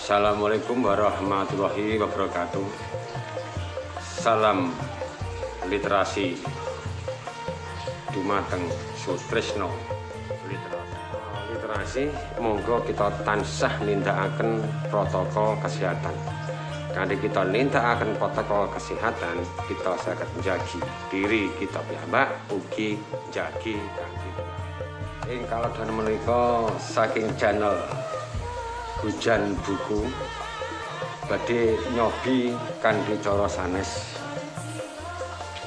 Assalamualaikum warahmatullahi wabarakatuh. Salam literasi dumateng Sutrisno literasi. Literasi monggo kita tansah nindakaken protokol kesehatan. Kanthi kita nindakaken protokol kesehatan, kita saged njagi diri kita piyambak ugi njagi kanthi. Ing kalodhan menika saking channel Hujan Buku badhe nyobi kanthi cara sanes.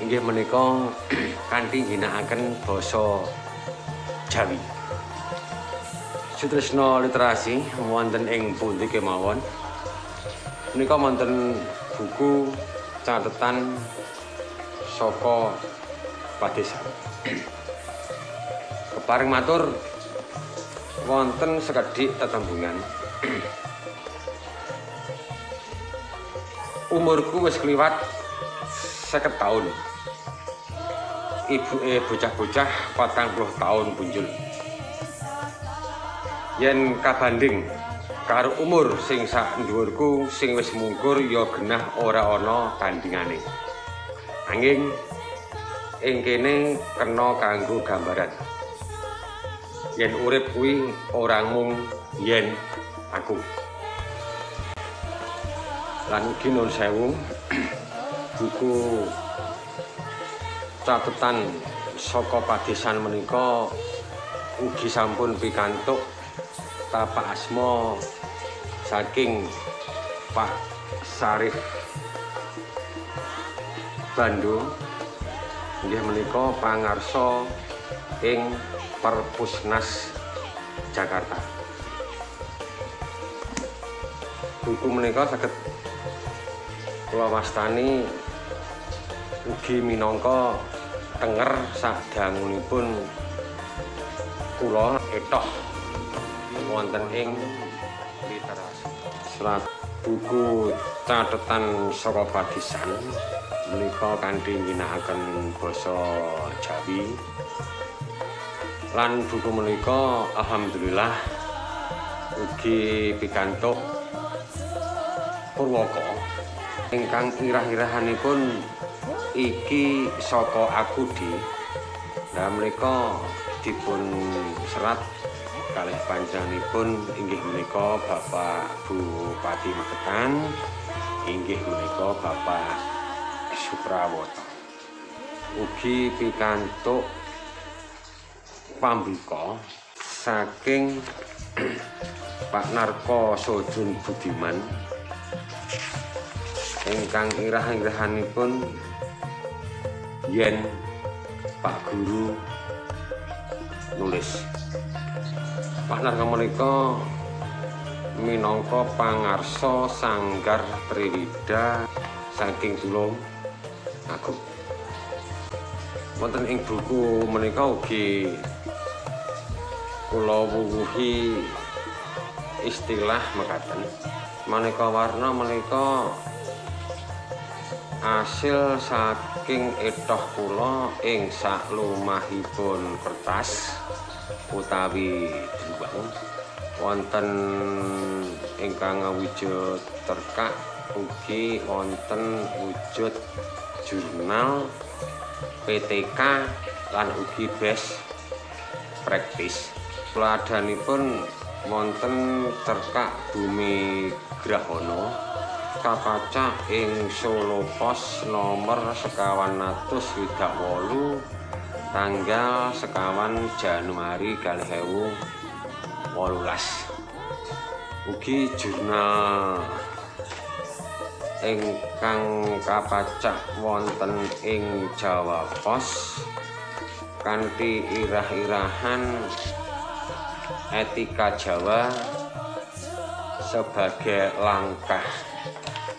Inggih menika kanthi ngginakaken basa Jawi. Sutrisno literasi wonten ing pundi kemawon. Menika wonten buku catetan saka padesan. Keparing matur wonten sekedhik tetembungan. Umurku wis kliwat 50 tahun. Ibuke bocah-bocah 40 tahun punjul. Yen kabanding karo umur sing sak dhuwurku sing wis mungkur ya genah ora ana tandingane. Anging ing kene kena kanggo gambaran. Yen urip kuwi ora mung yen aku. Lan ugi nun sewu, buku catetan saka padesan menika ugi sampun pikantuk tapak asma saking Pak Sarif Bando, inggih menika pangarsa ing Perpusnas Jakarta. Buku menika saged kula wastani ugi minangka tenger sadangunipun kula etoh wonten ing literasi. Serat buku catetan saka padesan menika kanthi ngginakaken basa Jawi. Lan buku menika alhamdulillah ugi pikantuk purwaka ingkang irah-irahanipun iki saka aku di. Lah menika dipun serat kalih panjenenganipun inggih menika Bapak Bupati Magetan, inggih menika Bapak Suprawoto. Ugi pikantuk pambuka saking Pak Narko Sojun Budiman ingkang irah-irahanipun yen Pak Guru nulis. Pak Narko menika minangka pangarsa Sanggar Triwida saking Tulung Agung. Wonten ing buku menika ugi kula wuwuhi istilah mekaten. Maneka warna menika asil saking etoh kula ing saklumahipun kertas utawi dluwang wonten ingkang wujud terkak ugi wonten wujud jurnal PTK lan ugi best practice. Peladanipun wonten cerkak Bumi Grahono kapacak ing Solo Pos nomor 468 tanggal 21 Januari 2018. Ugi jurnal ingkang kapacak wonten ing Jawa Pos kanthi irah-irahan etika Jawa sebagai langkah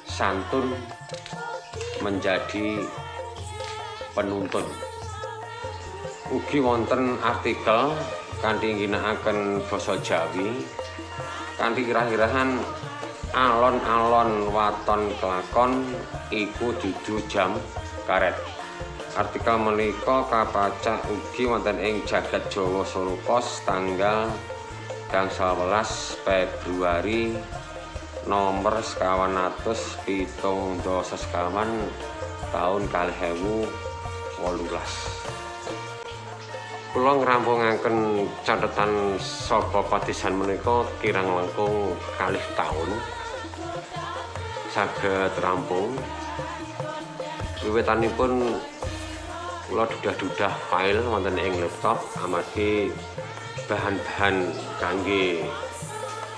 santun menjadi penuntun. Ugi wonten artikel kanthi ngginakaken basa Jawi kanthi irah-irahan alon-alon waton kelakon iku dudu jam karet. Artikel menika kapacak ugi wonten ing Jagat Jawa Solo Pos tanggal 11 Februari nomor 974 tahun 2018. Kula ngrampungaken catetan saka padesan menika kirang langkung 2 taun saged rampung. Wiwitanipun kula dudah-dudah file wonten ing laptop amargi bahan-bahan kangge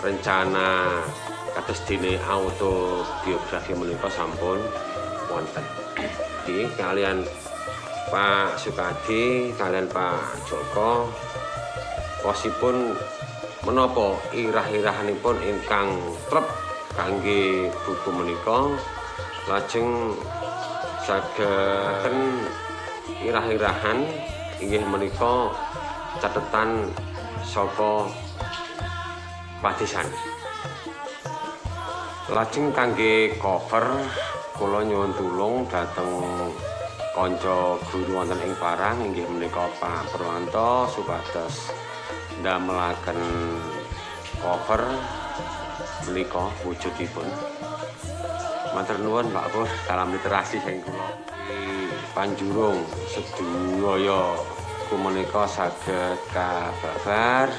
rencana kados dene autobiografi menika sampun wonten. Iki kalian Pak Sukadi, kalian Pak Joko, wasipun menapa irah-irahanipun ingkang trep kangge buku menika, lajeng saged irah-irahan inggih menika catetan saka padesan. Lajeng kangge cover kula nyuwun tulung dhateng kanca guru wonten ing Parang inggih menika Pak Purwanto supados ndamelaken cover menika wujudipun. Matur nuwun Pak Pur, salam literasi saking kula. Panjurung sedaya kumenika saged kababar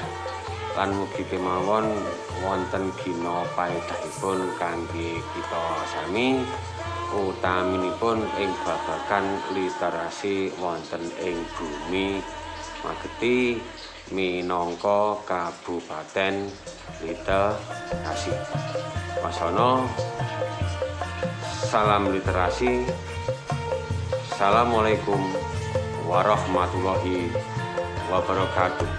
lan mugi kemawon wonten gina paedahipun kangge kita sami, utaminipun ing babagan literasi wonten ing bumi Mageti minangka kabupaten literasi. Wasana, salam literasi. Assalamualaikum warahmatullahi wabarakatuh.